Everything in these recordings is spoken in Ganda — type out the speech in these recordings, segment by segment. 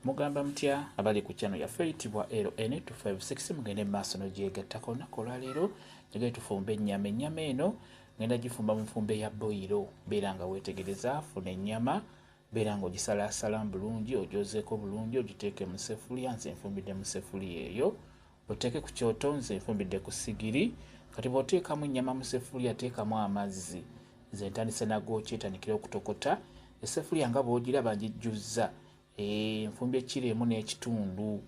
Mugamba mutya abali ku channel yaffe eyitibwa LN256? Mugende mu maaso n'ogyegattako. Olunaku olwaleero njagala tufumbe ennyama. Ennyama eno ngenda gifumba mu nfumba eya boyiro. Beera nga weetegereza, funa ennyama, beera nga ogisalaasalamu bulungi, ogyozeeko bulungi, ogiteeke mu ssefuliya. Nze nfumbidde mu ssefuliya eyo. Oteeke ku kyoto, nze nfumbidde ku sigiri. Kati bw'oteekamu ennyama mu ssefuliya, teekamu amazzi. Nze ntandise nagookya, etandikire okutokota. Essefuliya nga bw'ogiraba ngijjuzza, nfumbye kiro emu n'ekitundu.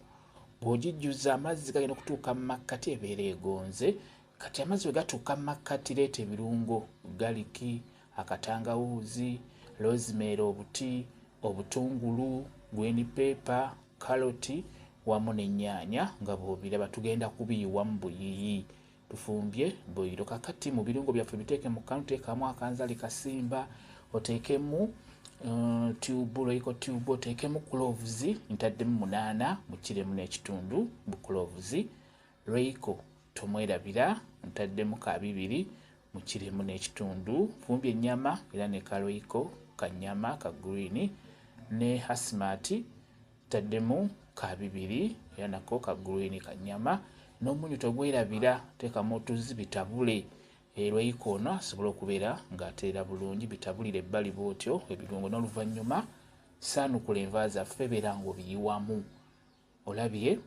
Bw'ogijjuza amazzi gagenda okutuuka mu makkati, ebeera egonze. Kati amazzi bwe gatuuka mu makkati, leeta ebirungo: galiki, akatangawuuzi, rosemary, obuti, obutungulu, green pepper, kaloti wamu n'ennyaanya. Nga bw'obiraba, tugenda kubiyiwamu buyiyi. Tufumbye boyiro. Kakati mu birungo byaffe biteeke mu kanu, teekamu akanzali kasimba, oteekemu tube, Royco tube, oteekemu cloves, ntaddemu 8 mu kiro emu n'ekitundu bu cloves. Royco tomwerabira, ntaddemu ka 2 mu kiro emu n'ekitundu. Fumbye ennyama era ne ka Royco ka nnyama ka green, ne hasimati ntaddemu ka 2 era nako ka green ka nnyama, n'omunyu togwerabira. Teekamu otuzzi, bitabule. Royco ono asobole okubeera ng'ateera bulungi. Bitabulire ebbali bw'otyo ebirungo, n'oluvannyuma saanukula enva zaffe, beera ng'obiyiwamu. Olabye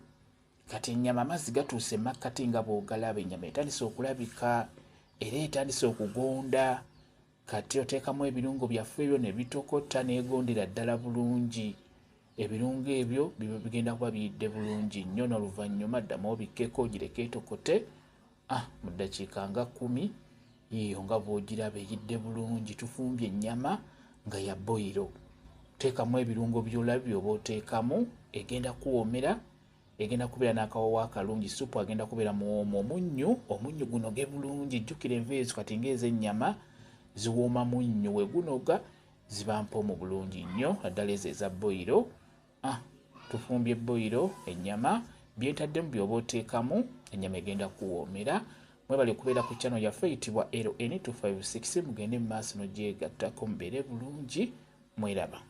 kati ennyama amazzi gatuuse emakkati nga bw'ogalaba, ennyama etandise okulabika era etandise okugonda. Kati oteekamu ebirungo byaffe ebyo ne bitokota, n'egondera ddala bulungi. Ebirungo ebyo biba bigenda kuba biyidde bulungi nnyo. N'oluvannyuma ddamu obikkeko, ogireke etokote mu ddakiika nga 10. Yiyo nga bw'ogiraba eyidde bulungi. Tufumbye ennyama nga ya boyiro. Teekamu ebirungo by'olabye oba oteekamu, egenda kuwoomera, egenda kubeera n'akawowo akalungi. Supu agenda kubeera muwoomu. Omunnyu, omunnyu gunoge bulungi. Jjukira enva ezo kati ng'ez'ennyama ziwooma munnyu, we gunoga ziba mpoomu bulungi nnyo, naddala ezo eza boyiro. Tufumbye boyiro ennyama. Byentaddemu by'oba oteekamu, ennyama egenda kuwoomera. Mwebale kubeera ku channel yaffe eyitibwa LN256. Mugende mu maaso n'ogyegattako, mubeere bulungi, mweraba.